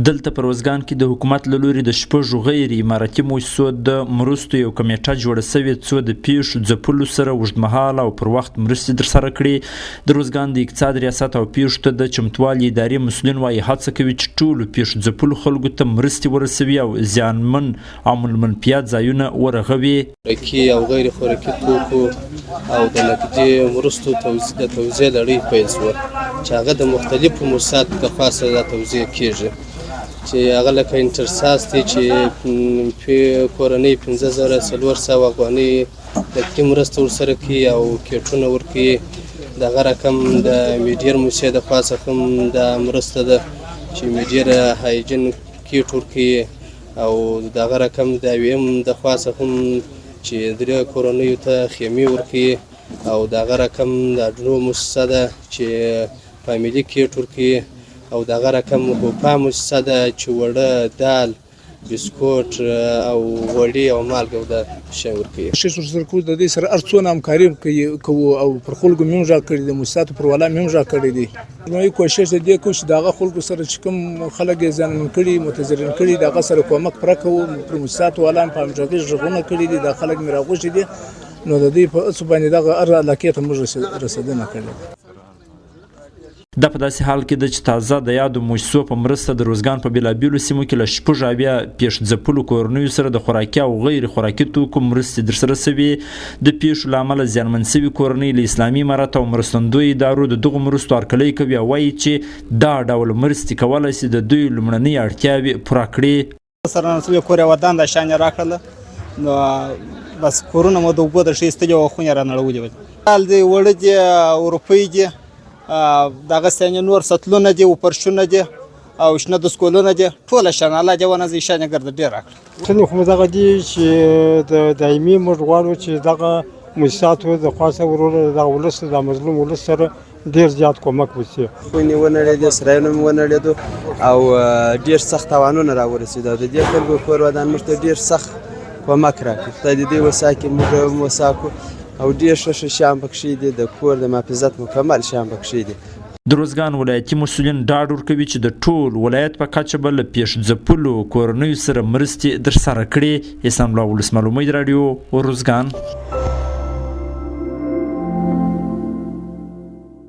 دلته په روزګان کې د حکومت له لوري د شپږو غیر امارتي موسسو د مرستو یو کمېټه جوړه شوې څو د پېښو ځپلو سره اوږدمهاله او پر وخت مرستې ترسره کړي. د روزګان د اقتصاد ریاست او پېښو ته د چمتوالي ادارې مسؤلین وايي هڅه کوي چې ټولو پېښو ځپلو خلکو ته مرستې ورسوي او زیانمن عام المنفعه ځایونه ورغوي. خوراکي او غیر خوراکي توکو او د نقدي مرستو د توزیع لړۍ پیل شوه چې هغه د مختلفو موسساتو د خوا سره دا توزیع کیږي چې هغه لکه انټرساس دی چې په کورنۍ 5400 افغانۍ نقدي مرسته ورسره کوي او کیټونه ورکوي. دغه رقم د میډیر موسسې د خوا څخه هم دا مرسته ده چې میډیر هایجین کیټ ورکوي او دغه رقم د وي ام د خوا څخه هم چې درې کورنیو ته خیمې ورکوي او دغه رقم د اډنو موسسه ده چې فامیلي کیټ ورکوي او دغه رقم هوپا موسسه ده چې وړه، دال، بسکوټ او غوړي او مالګه او دا شیان ورکوي. کوشش ورسره کوو، د دې سره هر څونه همکاري کوو او پر خلکو مې هم غږ کړی دی، موسساتو پر والا مې هم غږ کړی دی. نو کوشش د دې کوو چې د هغه خلکو سره چې کوم خلک یې زیانمن کړي، متضررین کړي، د هغه سره کومک پوره کوو. پر موسساتو والا هم په همغږي غږونه کړي دي، دا خلک مې راغوښتي دي، نو د دوی په هڅو باندې دغه هر علاقې ته موږ رسېدنه کړې ده. دا په داسې حال کې ده چې تازه د یادو موسسو په مرسته د روزګان په بېلابېلو سیمو کې له 76 پېښ ځپلو کورنیو سره د خوراکي او غیر خوراکي توکو مرستې ترسره شوې. د پېښو له امله زیانمن شوي کورنۍ له اسلامي امارت او مرستندوی ادارو د دغو مرستو هرکلی کوي او وایي چې دا ډول مرستې کولای شي د دوی لومړنۍ اړتیاوې پوره کړي. سره نن کور یې ودان دا شیان یې راکړل، نو بس کورونه مو د اوبو د ښې ایستلي او خونې رانړولې ول. دال دی، اوړه دي، روپۍ دي، دغه شیان نور سطلونه دي، فرشونه دي او شنه دسکولونه دي، ټوله شیان الله دې ونازوي، شیان یې ګرده ډېر راکړل. څنګه خو دغه دي چې د دایمي موږ غواړو چې دغه موسساتو د خوا سره وروره دغه ولس د مظلوم ولس سره ډیر زیات کومک وشي. خونې ونړېدې، سرایونه مو ونړېدو او ډیر سخت تاوانونه راورسېدو او د دې خلکو کور ودان موږ ته ډیر سخت کومک راکړي. خدای دې دوی وساکي، موږ هم وساکو او ډیر ښه ښه شیان پکښې دي، د کور د محافظت مکمل شیان پکښې دي. د روزګان ولایتي مسؤلین ډاډ ورکوي چې د ټول ولایت په کچه به له پېښ ځپلو کورنیو سره مرستې ترسره کړي. احسان الله ولسمل، امید راډیو، روزګان.